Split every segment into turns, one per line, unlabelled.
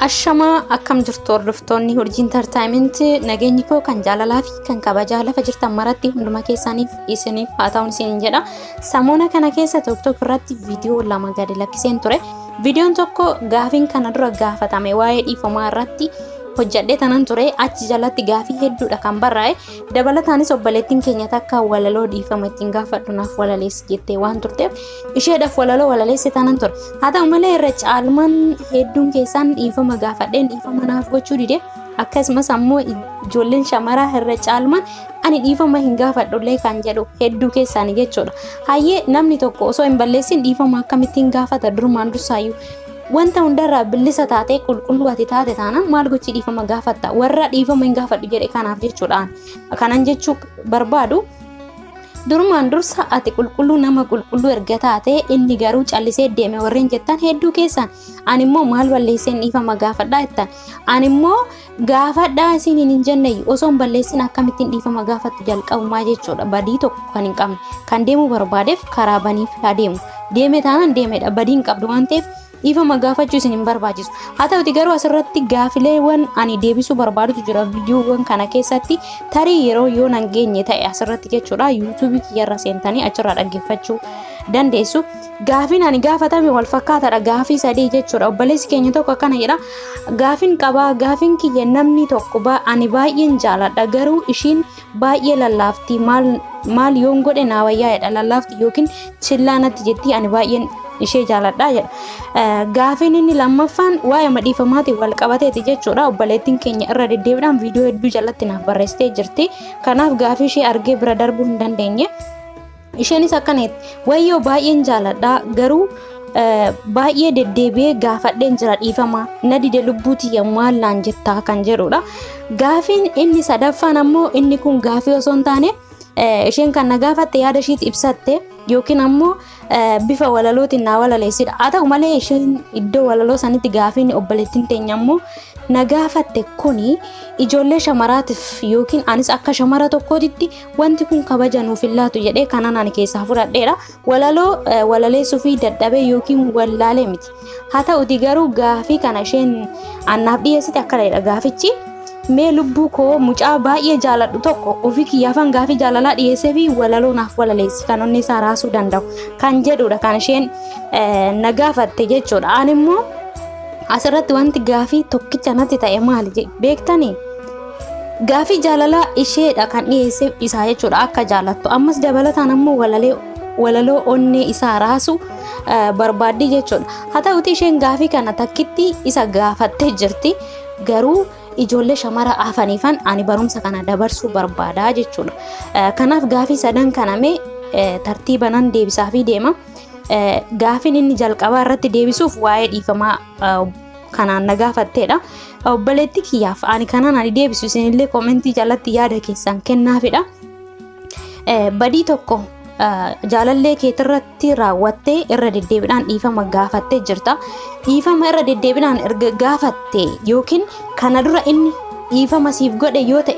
Ashamaa akkam jirtu hordoftoonni Urjii Entertainment, nageenyi koo kan jaalalaa fi kan kabajaa lafa jirtan maratti hunduma keessaniif isiniif haa ta'uun isiniin jedha. Samoona kana keessa TikTok irratti viidiyoo lama gadi lakkiseen ture. Viidiyoon tokko gaafiin kana dura gaafatame waa'ee dhiifamaa irratti hojjadhee tanan ture. Achi jalatti gaafii hedduudha kan barraa'e. Dabalataanis obboleettiin keenya takka walaloo dhiifama ittiin gaafadhu naaf walaleessi jettee waan turteef isheedhaaf walaloo walaleesse tanan ture. Haa ta'u malee irra caalmaan hedduun keessaan dhiifama gaafadheen dhiifama naaf gochuu dide. Akkasumas ammoo ijoolleen shamaraa irra caalmaan ani dhiifama hin gaafadhullee kan jedhu hedduu keessaani jechuudha. Hayyee, namni tokko osoo hin balleessin dhiifama akkamittiin gaafata? Durumaan dursaayyuu wanta hundarraa bilisa taatee qulqulluu ati taate taanaan maal gochii dhiifama gaafatta? Warra dhiifama hin gaafadhu jedhe kanaaf jechuudhaan kanan jechuu barbaadu, durumaan dursa ati qulqulluu, nama qulqulluu erga taate, inni garuu callisee deeme warreen jettan hedduu keessan, ani immoo maal balleesseen dhiifama gaafadhaa jettan. Ani immoo gaafadhaa isin hin jenne. Osoo hin balleessin akkamittiin dhiifama gaafattu jalqabumaa jechuudha? Badii tokko kan hin qabne kan deemuu barbaadeef karaa baniif adeemu deeme taanaan deemedha. Badii hin qabdu waan ta'eef dhiifama gaafachuu isin hin barbaachisu. Haa ta'uti garuu asirratti gaafileewwan ani deebisuu barbaadutu jira viidiyoowwan kana keessatti. Tarii yeroo yoo nan geenye ta'e asirratti jechuudha, yuutuubii kiyyarra seentanii achirraa dhaggeeffachuu dandeessu. Gaafiin ani gaafatame wal fakkaataadha, gaafii sadii jechuudha. Obboleessi keenya tokko akkana jedha: "Gaafiin qabaa, gaafiin kiyya namni tokko ani baay'een jaaladha, garuu ishiin baay'ee lallaafti, maal maal yoon godhe naa wayyaa?" jedha. Lallaafti yookiin chillaa natti jetti, ani baay'een ishee jaaladha jedha. Gaafiin inni lammaffaan waa'ee dhiifamaatiin wal qabateeti jechuudha. Obboleettiin keenya irra deddeebiidhaan viidiyoo hedduu jalatti naaf barreessitee jirti. Kanaaf gaafii ishee argee bira darbuu hin dandeenye. Isheenis akkana jetti: "Wayyoo, baay'een jaaladha, garuu baay'ee deddeebi'ee gaafadheen jira dhiifama, na dide, lubbuu tiyya maal naan jettaa?" kan jedhudha. Gaafiin inni sadaffaan ammoo inni kun gaafii osoo hin taane, isheen kan na gaafatte yaada ishiitti ibsatte yookiin ammoo bifa walalootiin naa walaleessidha. Haa ta'u malee isheen iddoo walaloo sanitti gaafiin obboleettiin teenya ammoo na gaafatte kuni ijoollee shamaraatiif yookiin anis akka shamara tokkootitti wanti kun kabaja nuuf hin laatu jedhee kanan ani keessaa fudhadheedha. Walaloo walaleessuu fi dadhabee yookiin wallaalee miti. Haa ta'uti garuu gaafii kana isheen annaaf dhiyeessite akkana jedha gaafichi. "Mee lubbuu koo, mucaa baay'ee jaaladhu tokko ofii kiyyaafan gaafii jaalalaa dhiyeessee fi walaloo naaf walaleessi kan onni isaa raasuu danda'u" kan jedhudha kan isheen na gaafatte jechuudha. Ani immoo asirratti wanti gaafii tokkicha natti ta'e maali beektanii? Gaafii jaalalaa isheedha kan dhiyeesseef isaa jechuudha, akka jaalattu. Ammas dabalataan ammoo walaloo onnee isaa raasu barbaaddii jechuudha. Haa ta'uti isheen gaafii kana takkitti isa gaafattee jirti. Garuu ijoollee shamara hafaniifan ani barumsa kana dabarsuu barbaadaa jechuudha. Kanaaf gaafii sadan kana mee tartiiba nan deebisaa fi deema. Gaafiin inni jalqabaa irratti deebisuuf waa'ee dhiifamaa kanaan na gaafatteedha. Obboleetti kiyyaaf ani kanaan ani deebisu, isinillee koomentii jalatti yaada keessan kennaafidha. Badii tokko jaalallee keetirratti raawwattee irra deddeebiidhaan dhiifama gaafattee jirta. Dhiifama irra deddeebiidhaan erga gaafatte yookiin kana dura inni dhiifama siif godhe yoo ta'e,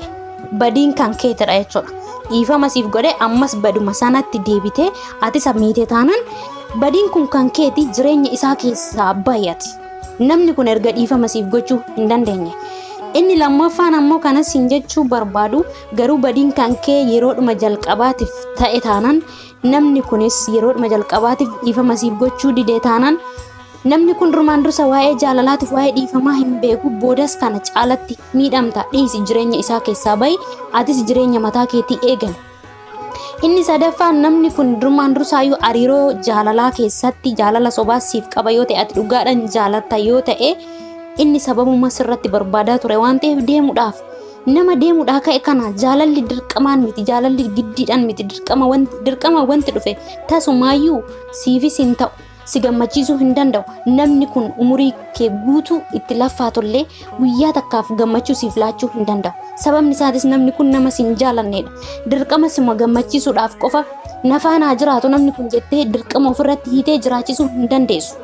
badiin kan keetidha jechuudha. Dhiifama siif godhe, ammas baduma sanatti deebitee ati isa miite taanaan, badiin kun kan keeti, jireenya isaa keessaa bayati. Namni kun erga dhiifama siif gochuu hin dandeenye. Inni lammaffaan ammoo kanas hin jechuu barbaadu, garuu badiin kan kee yeroodhuma jalqabaatiif ta'e taanaan, namni kunis yeroodhuma jalqabaatiif dhiifama siif gochuu dide taanaan, namni kun durmaan dursa waa'ee jaalalaatiif waa'ee dhiifamaa hin beeku. Boodas kana caalatti miidhamta. Dhiisi, jireenya isaa keessaa bahi, atis jireenya mataa keetii eegali. Inni sadaffaan, namni kun durmaan dursaayyuu hariiroo jaalalaa keessatti jaalala sobaa siif qaba yoo ta'e, ati dhugaadhaan jaalatta yoo ta'e, inni sababuma sirratti barbaadaa ture waan ta'eef deemuudhaaf nama deemuudhaa ka'e kana jaalalli dirqamaan miti, jaalalli giddiidhaan miti, dirqama wanti dhufe tasumaayyuu siifis hin ta'u, si gammachiisuu hin danda'u. Namni kun umurii kee guutuu itti laffaatullee guyyaa takkaaf gammachuu siif laachuu hin danda'u. Sababni isaatis namni kun nama si hin jaalannedha. Dirqama sima gammachiisuudhaaf qofa nafaan haa jiraatu namni kun jettee dirqama ofirratti hiitee jiraachisuu hin dandeessu.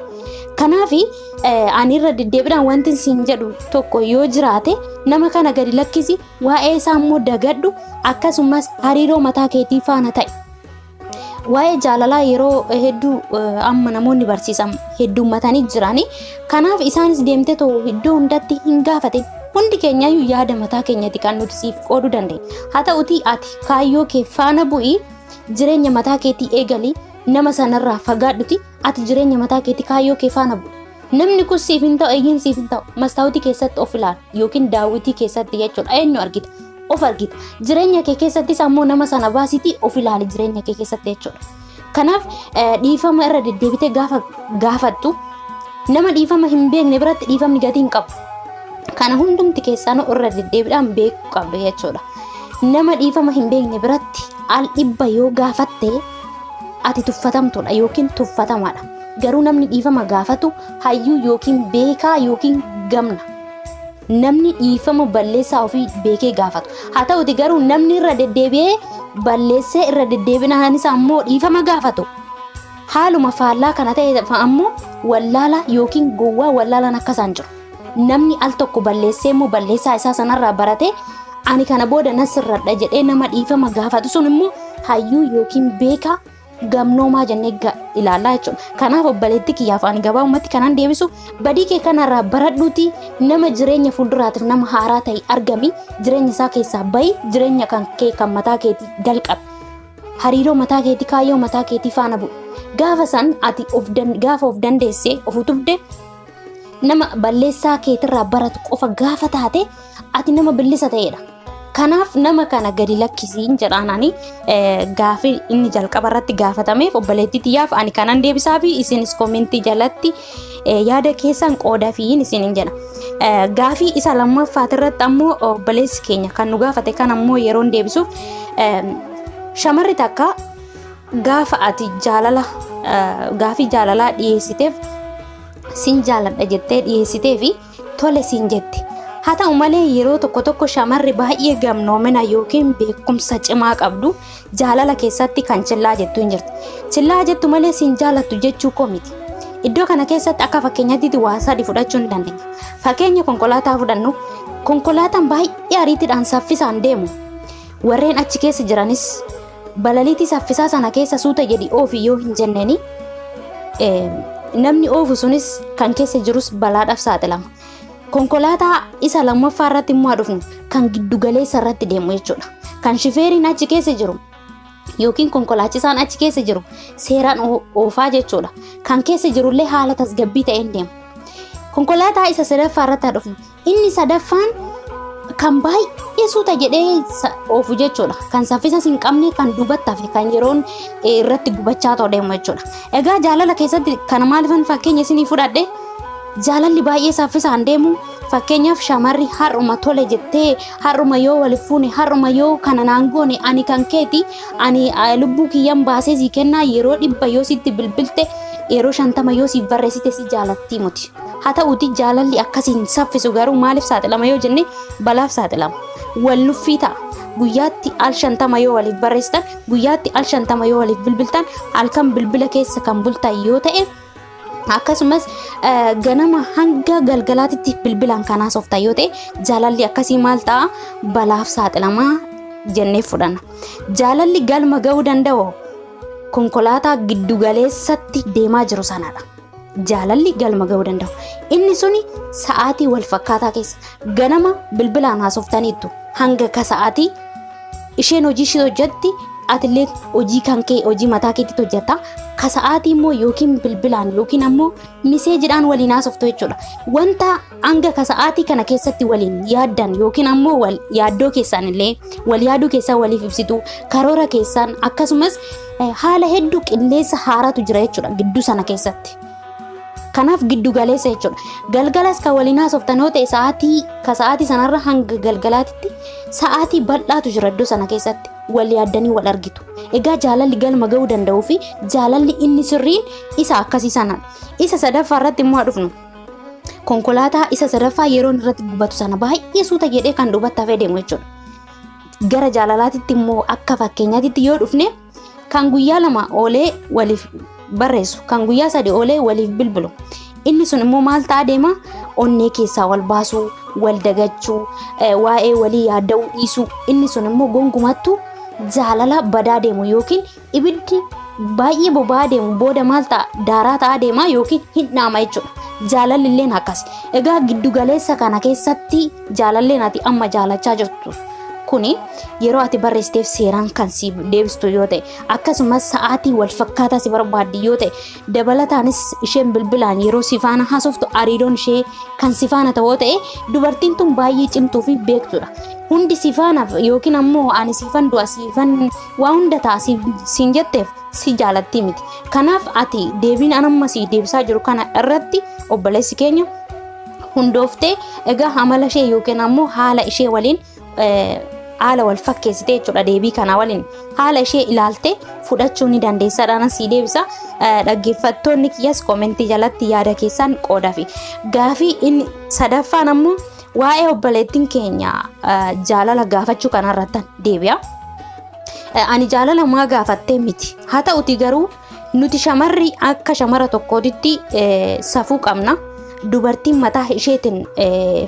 Kanaaf ani irra deddeebiidhaan wanti siin jedhu tokko yoo jiraate, nama kana gadi lakkisi, waa'ee isaa immoo dagadhu, akkasumas hariiroo mataa keetii faana ta'i. Waa'ee jaalalaa yeroo hedduu amma namoonni barsiisan heddummatanii jirani. Kanaaf isaanis deemtee too iddoo hundatti hin gaafatin. Hundi keenyayyuu yaada mataa keenyati kan nuti siif qooduu dandeenya. Haa ta'utii ati kaayyoo kee faana bu'ii, jireenya mataa keetii eegali, nama sanarraa fagaadhuti ati jireenya mataa keetii kaayyoo kee faana bu'i. Namni kun siif hin ta'u, eeyyeen siif hin ta'u. Mastaawutii keessatti of ilaali yookiin daawwitii keessatti jechuudha. Eenyu argita? Of argita. Jireenya kee keessattis ammoo nama sana baasitii of ilaali jireenya kee keessatti jechuudha. Kanaaf dhiifama irra deddeebitee gaafa gaafattu, nama dhiifama hin beekne biratti dhiifamni gatii hin qabu. Kana hundumti keessaanuu irra deddeebiidhaan beekuu qabdu jechuudha. Nama dhiifama hin beekne biratti al 100 yoo gaafatte ati tuffatamtuudha yookiin tuffatamaadha. Garuu namni dhiifama gaafatu hayyuu yookiin beekaa yookiin gamna. Namni dhiifama balleessaa ofii beekee gaafatu. Haa ta'uti garuu namni irra deddeebi'ee balleessee irra deddeebinaan isaa ammoo dhiifama gaafatu, haaluma faallaa kana ta'e ammoo wallaalaa yookiin gowwaa wallaalaan akka isaan jiru. Namni al tokko balleessee immoo balleessaa isaa sanarraa baratee ani kana booda nan sirradha jedhee nama dhiifama gaafatu sun immoo hayyuu yookiin beekaa gamnoomaa jennee ilaallaa jechuudha. Kanaaf obboleettii kiyyaaf ani gabaabumatti kanan deebisu, badii kee kanarraa baradhuuti nama jireenya fuulduraatiif nama haaraa ta'e argami, jireenya isaa keessaa bahi, jireenya kan kee kan mataa keetii jalqabi. Hariiroo mataa keetii, kaayyoo mataa keetii faana bu'i. Gaafa san ati of gaafa of dandeessee of utubde, nama balleessaa keetirraa baratu qofa gaafa taate, ati nama bilisa ta'edha. Kanaaf nama kana gadi lakkisiin jedhaan ani gaafii inni jalqaba irratti gaafatameef obboleettii tiyyaaf ani kanan deebisaa fi isinis koomentii jalatti yaada keessan qoodafiin isinin jedha. Gaafii isa lammaffaati irratti ammoo obboleessi keenya kan nu gaafate kan ammoo yeroon deebisuuf, shamarri takka gaafa ati jaalala gaafii jaalalaa dhiyeessiteef, sin jaaladha jettee dhiyeessitee fi tole siin jette. Haa ta'u malee yeroo tokko tokko shamarri baay'ee gamnoomina yookiin beekumsa cimaa qabdu jaalala keessatti kan chillaa jettu hin jirti. Chillaa jettu malee siin jaalattu jechuu koo miti. Iddoo kana keessatti akka fakkeenyaatti waa sadi fudhachuu ni dandeenya. Fakkeenya konkolaataa fudhannu, konkolaataan baay'ee ariitiidhaan saffisaan deemu, warreen achi keessa jiranis balaliitii saffisaa sana keessa suuta jedhi oofi yoo hin jenneeni, namni oofu sunis kan keessa jirus balaadhaaf saaxilama. Konkolaataa isa lammaffaa irratti immoo dhufnu, kan giddugaleessa irratti deemu jechuudha. Kan shifeeriin achi keessa jiru yookiin konkolaachisaan achi keessa jiru seeraan oofaa jechuudha. Kan keessa jirullee haala tasgabbii ta'een deema. Konkolaataa isa sadaffaa irratti dhufnu. Inni sadaffaan kan baay'ee suuta jedhee oofu jechuudha. Kan saffisa hin qabne, kan duubatti hafe, kan yeroon irratti gubachaa ta'u deemu jechuudha. Egaa jaalala keessatti kana maalifan fakkeenya isinii fudhadhe? Jaalalli baay'ee saffisaan deemu, fakkeenyaaf shamarri har'uma tole jettee, har'uma yoo waliif fuune, har'uma yoo kana naan goone ani kan keeti, ani lubbuu kiyyan baasee sii kennaa, yeroo 100 yoo sitti bilbilte, yeroo 50 yoo siif barreessite si jaalattii muti. Haa ta'uuti jaalalli akkasiin saffisu garuu maaliif saaxilama yoo jenne, balaaf saaxilama. Wal nuffii ta'a. Guyyaatti al 50 yoo waliif barreessitan, guyyaatti al 50 yoo waliif bilbiltan, halkan bilbila keessa kan bultan yoo ta'e, akkasumas ganama hanga galgalaatitti bilbilaan kan haasoftan yoo ta'e, jaalalli akkasii maal ta'a? Balaaf saaxilamaa jennee fudhanna. Jaalalli galma ga'uu danda'u konkolaataa giddugaleessatti deemaa jiru sanadha. Jaalalli galma ga'uu danda'u. Inni suni sa'aatii wal fakkaataa keessa ganama bilbilaan haasoftaniittu, hanga ka sa'aatii isheen hojii ishee hojjetti, atillee hojii kan kee hojii mataa keetti hojjetta. Ka sa'aatii immoo yookiin bilbilaan yookiin ammoo miseejiidhaan waliin haasoftu jechuudha. Wanta hanga ka sa'aatii kana keessatti waliin yaaddan yookiin ammoo wal yaaddoo keessaan illee wal yaaduu keessaa waliif ibsitu, karoora keessaan, akkasumas haala hedduu qilleensa haaraatu jira jechuudha gidduu sana keessatti. Kanaaf giddu galeessa jechuudha. Galgalas kan waliin haasoftan yoo ta'e, sa'aatii ka sa'aatii sanarra hanga galgalaatitti sa'aatii bal'aatu jira iddoo sana keessatti wal yaaddanii wal argitu. Egaa jaalalli galma ga'uu danda'uu fi jaalalli inni sirriin isa akkasii sana. Isa sadaffaa irratti immoo dhufnu. Konkolaataa isa sadaffaa yeroon irratti gubatu sana baay'ee suuta jedhee kan duubatti hafee deemu jechuudha. Gara jaalalaatitti immoo akka fakkeenyaatitti yoo dhufne, kan guyyaa 2 oolee waliif barreessu, kan guyyaa 3 oolee waliif bilbilu, inni sun immoo maal ta'a deema? Onnee keessaa wal baasuu, wal dagachuu, waa'ee walii yaadda'uu dhiisuu. Inni sun immoo gonkumattuu jaalala badaa deemu yookiin ibiddi baay'ee boba'aa deemu booda maal ta'a daaraa ta'aa deema yookiin hin dhaama jechuudha. Jaalalli illeen akkas. Egaa giddugaleessa kana keessatti jaalalleen ati amma jaalachaa jirtu kuni yeroo ati barreessiteef seeraan kan si deebistu yoo ta'e akkasumas sa'aatii wal fakkaataa si barbaaddi yoo ta'e dabalataanis isheen bilbilaan yeroo si faana haasoftu hariiroon ishee kan si faana ta'oo ta'e dubartiin tun baay'ee cimtuu fi beektudha. Hundi si faanaaf yookiin ammoo ani siifan du'a siifan waa hunda ta'a siin jetteef si jaalatti miti. Kanaaf ati deebiin an amma si deebisaa jiru kana irratti obboleessi keenya hundooftee egaa amala ishee yookiin ammoo haala ishee waliin haala wal fakkeessitee jechuudha deebii kana waliin haala ishee ilaaltee fudhachuu ni dandeessaadhaan si deebisa. Dhaggeeffattoonni kiyyas koomentii jalatti yaada keessan qoodafi. Gaafii inni sadaffaan ammoo waa'ee obboleettiin keenya jaalala gaafachuu kanarrattan deebi'a. Ani jaalala maa gaafattee miti. Haa ta'uti garuu nuti shamarri akka shamara tokkootitti safuu qabna. Dubartiin mataa isheetiin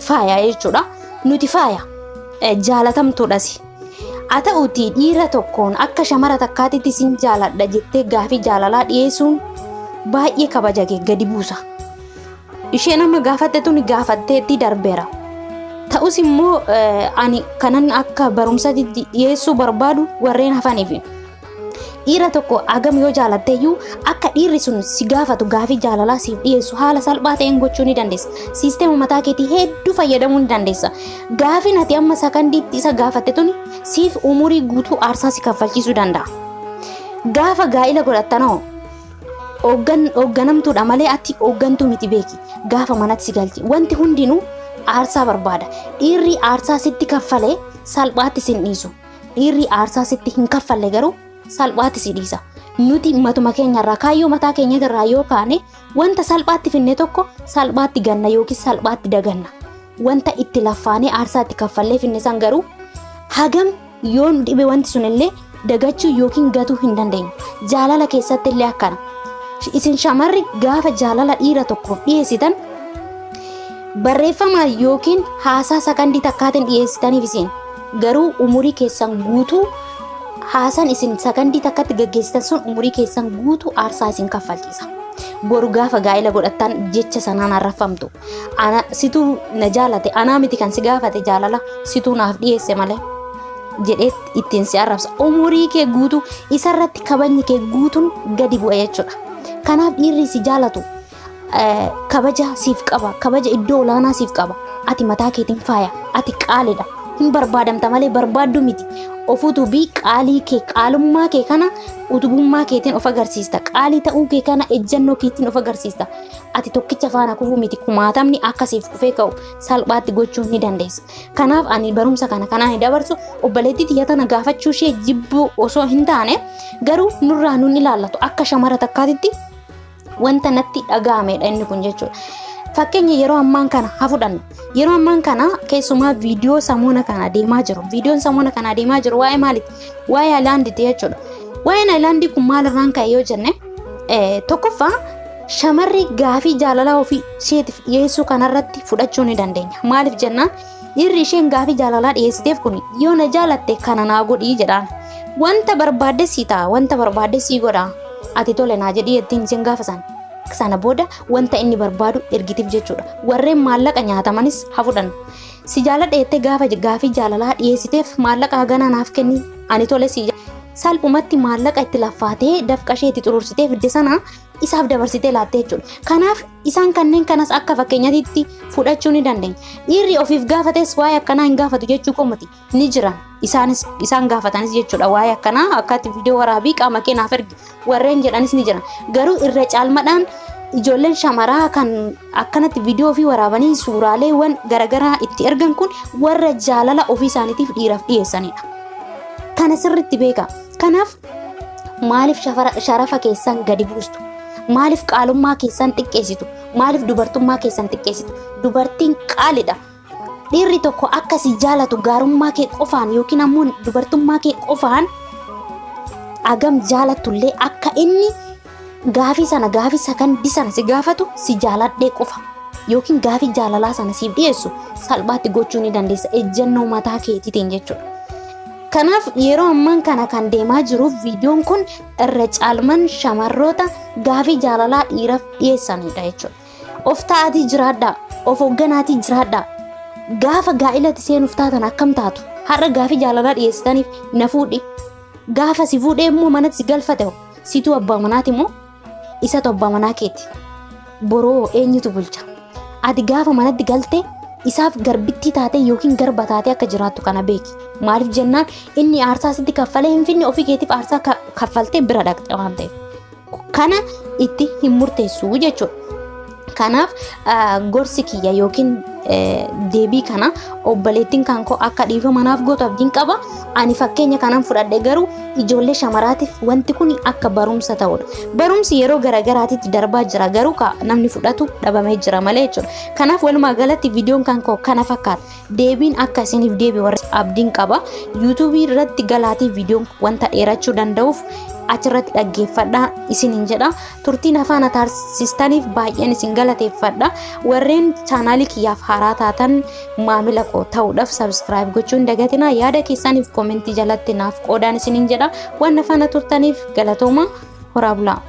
faaya jechuudha. Nuti faaya jaalatamtuudhas. Haa ta'uti dhiira tokkoon akka shamara takkaatitti sin jaaladha jettee gaafii jaalalaa dhiyeessuun baay'ee kabaja kee gadi buusa. Isheen amma gaafatte tuni gaafatteetti darbeera. Ta'us immoo ani kanan akka barumsatti dhiyeessuu barbaadu warreen hafaniif. Dhiira tokko hagam yoo jaalatte iyyuu akka dhiirri sun si gaafatu gaafii jaalalaa siif dhiyeessu haala salphaa ta'een gochuu ni dandeessa. Siisteema mataa keetii hedduu fayyadamuu ni dandeessa. Gaafiin ati amma sakandiitti isa gaafatte tuni siif umurii guutuu aarsaa si kaffalchiisuu danda'a. Gaafa gaa'ila godhattanoo hoogganamtuudha malee ati hooggantuu miti beeki. Gaafa manatti si galchi. Wanti hundinuu aarsaa barbaada. Dhiirri aarsaa sitti kaffalee salphaatti sin dhiisu. Dhiirri aarsaa sitti hin kaffalle garuu salphaatti si dhiisa. Nuti matuma keenyarraa kaayyoo mataa keenyatirraa yoo kaane wanta salphaatti finne tokko salphaatti ganna yookiin salphaatti daganna. Wanta itti laffaanee aarsaa itti kaffallee finne san garuu hagam yoo nu dhibe wanti sun illee dagachuu yookiin gatuu hin dandeenyu. Jaalala keessatti illee akkana. Isin shamarri gaafa jaalala dhiira tokkoof dhiyeessitan barreeffama yookiin haasaa sakandii takkaatiin dhiyeessitaniif isin garuu umurii keessan guutuu haasaan isin sakandii takkatti gaggeessitan sun umurii keessan guutuu aarsaa isin kaffalchiisa. Boru gaafa gaa'ela godhattan jecha sanaan arrafamtu. Ana situu na jaalate anaa miti kan si gaafate jaalala situu naaf dhiyeesse malee jedhee ittiin si arrabsa. Umurii kee guutuu isarratti kabajni kee guutuun gadi bu'a jechuudha. Kanaaf dhiirri si jaalatu kabaja siif qaba kabaja iddoo olaanaa siif qaba. Ati mataa keetiin faaya ati qaalidha hin barbaadamta malee barbaaddu miti. Of utubii qaalii kee qaalummaa kee kana utubummaa keetiin of agarsiista. Qaalii ta'uu kee kana ejjennoo keetiin of agarsiista. Ati tokkicha faana kufuu miti kumaatamni akkasiif kufee ka'u salphaatti gochuu ni dandeessa. Kanaaf ani barumsa kana kanaan dabarsu obboleettii tiyya tana gaafachuu ishee jibbuu osoo hin taane garuu nurraa nun ilaallatu akka shamara takkaatitti wanta natti dhaga'amedha inni kun jechuudha. Fakkeenya yeroo ammaan kana haa fudhannu. Yeroo ammaan kana keessumaa viidiyoo samoona kana deemaa jiru. Viidiyoon samoona kana deemaa jiru waa'ee maaliiti? Waa'ee Ayilaandiiti jechuudha. Waa'een Ayilaandii kun maalirraan ka'e yoo jenne tokkoffaa shamarri gaafii jaalalaa ofii isheetiif dhiyeessuu kanarratti fudhachuu ni dandeenya. Maaliif jennaan dhiirri isheen gaafii jaalalaa dhiyeessiteef kun yoo na jaalatte kana naa godhii jedhaan. Wanta barbaadde sii ta'a, wanta barbaadde sii godha. Ati tole naa jedhii jettiin isheen gaafa sana. Sana booda wanta inni barbaadu ergitiif jechuudha. Warreen maallaqa nyaatamanis haa fudhannu. Si jaaladha jettee gaafa gaafii jaalalaa dhiyeessiteef maallaqa haganaa naaf kenni ani tole si salphumatti maallaqa itti laffaatee dafqa ishee itti xuruursitee fidde sana isaaf dabarsitee laattee jechuudha. Kanaaf isaan kanneen kanas akka fakkeenyaatti fudhachuu ni dandeenya. Dhiirri ofiif gaafates waa'ee akkanaa hin gaafatu jechuu koo miti. Ni jiran isaanis isaan gaafatanis jechuudha waa'ee akkanaa akkatti viidiyoo waraabii qaama kee naaf ergi warreen jedhanis ni jiran. Garuu irra caalmadhaan ijoolleen shamaraa kan akkanatti viidiyoo fi waraabanii suuraaleewwan garaagaraa itti ergan kun warra jaalala ofii isaaniitiif dhiiraaf dhiyeessanidha. Kana sirriitti beeka. Kanaaf maaliif sharafa keessan gadi buustu? Maaliif qaalummaa keessan xiqqeessitu? Maaliif dubartummaa keessan xiqqeessitu? Dubartiin qaalidha. Dhiirri tokko akka si jaalatu gaarummaa kee qofaan yookiin ammoo dubartummaa kee qofaan hagam jaalattullee akka inni gaafii sana gaafii sakandii sana si gaafatu si jaaladhee qofa yookiin gaafii jaalalaa sana siif dhiyeessu salphaatti gochuu ni dandeessa ejjennoo mataa keetiitiin jechuudha. Kanaaf yeroo ammaan kana kan deemaa jiru viidiyoon kun irra caalman shamarroota gaafii jaalalaa dhiiraaf dhiyeessanidha jechuudha. Of ta'aatii jiraadhaa, of hoogganaatii jiraadhaa. Gaafa gaa'ilatti seenuuf taatan akkam taatu? Har'a gaafii jaalalaa dhiyeessitaniif na fuudhi. Gaafa si fuudhee immoo manatti si galfate hoo? Situ abbaa manaati moo isatu abbaa manaa keeti? Boroo eenyutu bulcha? Ati gaafa manatti galte isaaf garbittii taatee yookiin garba taatee akka jiraattu kana beeki. Maaliif jennaan inni aarsaa sitti kaffalee hin finne ofii keetiif aarsaa kaffaltee bira dhaqxe waan ta'eef. Kana itti hin murteessu jechuudha. Kanaaf gorsi kiyya yookiin deebii kana obboleettiin kan koo akka dhiifama naaf gootu abdiin qaba. Ani fakkeenya kanan fudhadhe garuu ijoollee shamaraatiif wanti kun akka barumsa ta'udha. Barumsi yeroo garagaraatitti darbaa jira garuu ka namni fudhatu dhabamee jira malee jechuudha. Kanaaf walumaa galatti viidiyoon kan koo kana fakkaata. Deebiin akka isiniif deebi warra abdiin qaba. Yuutuubii irratti galaatii viidiyoon wanta dheerachuu danda'uuf achirratti dhaggeeffadhaa isiniin jedha. Turtiin afaan taasistaniif baay'een isin galateeffadha. Warreen chaanaalii kiyyaaf haaraa taatan maamila koo ta'uudhaaf subscribe gochuu hin dagatinaa. Yaada keessaniif koomentii jalatti naaf qoodaan isiniin jedha. Waan afaan turtaniif galatooma, horaa bulaa.